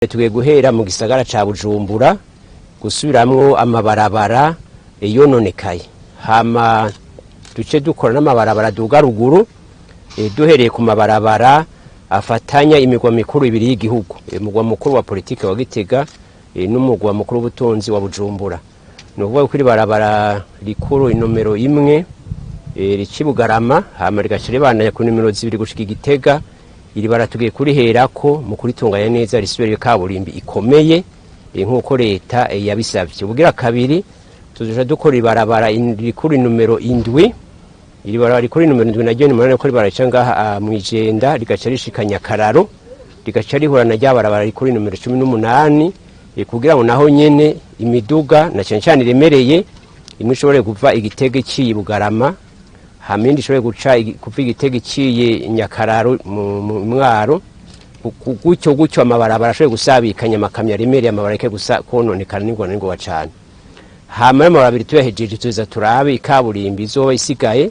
Tugiye guhera mu gisagara ca Bujumbura gusubiramwo amabarabara yononekaye, hama duce dukora n'amabarabara duga ruguru, duhereye ku mabarabara afatanya imigwa mikuru ibiri y'igihugu, umugwa mukuru wa politike wa Gitega n'umugwa mukuru w'ubutunzi wa Bujumbura. Ni ukuvuga ko iri barabara rikuru inomero 1 rica i Bugarama, hama rigaca ribandanya ku nimero 2 gushika i Gitega. Iri bara tugiye kuriherako mu kuritunganya neza, risubire kaburimbi ikomeye, nk'uko leta yabisavye. Ubugira kabiri, tuzoca dukora ibarabara rikuru inomero 7. Iri barabara rikuru inomero 7 naryo ni munani ko ribarara rica ngaha mw'Ijenda, rigaca rishika Nyakararo, rigaca rihura na rya barabara rikuru inomero 18, kugira ngo naho nyene imiduga na cane cane iremereye imwe ishobore kuva Igitega iciye Bugarama, hama iyindi ishobore guca kuva Igitega iciye Nyakararo mu Mwaro. Gutyo gutyo amabarabara ashobore gusabikanya amakamyo aremereye, amabarabara areke gusa kononekara n'ingona n'ingoga cane. Hama y'amabarabara abiri tuyahejeje, tuza turabe ikaburimbi izoba isigaye,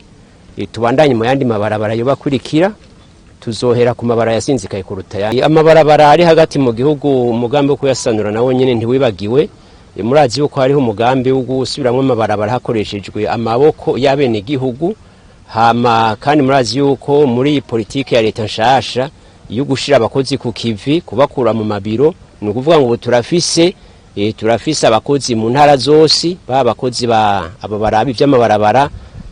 tubandanye mu yandi mabarabara yoba akurikira. Tuzohera ku mabarabara yasinzikaye kuruta ayandi. Amabarabara ari hagati mu gihugu, umugambi wo kuyasanura nawo nyene ntiwibagiwe. Murazi yuko hariho umugambi wo gusubiramwo amabarabara hakoreshejwe amaboko y'abenegihugu. Hama kandi murazi yuko muri iyi politike ya leta nshasha yo gushira abakozi ku kivi, kubakura mu mabiro, ni ukuvuga ngo ubu turafise abakozi mu ntara zose, baba abakozi ba abo baraba ivy'amabarabara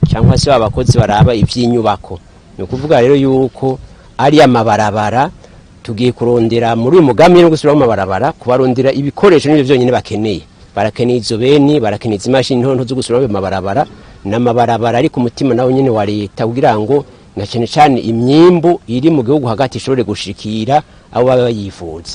cyangwa se baba abakozi baraba ivy'inyubako. Ni ukuvuga rero yuko ari amabarabara tugiye kurondera muri uyu mugambi no gusubiramo amabarabara, kubarondera ibikoresho n'ibyo byonyine bakeneye. Barakeneye izo beni, barakeneye izi mashini nto zo gusubiramo ayo mabarabara, n'amabarabara ari ku mutima nawo nyene wa leta, kugira ngo na cane cane imyimbu iri mu gihugu hagati ishobore gushikira abo baba bayifuza.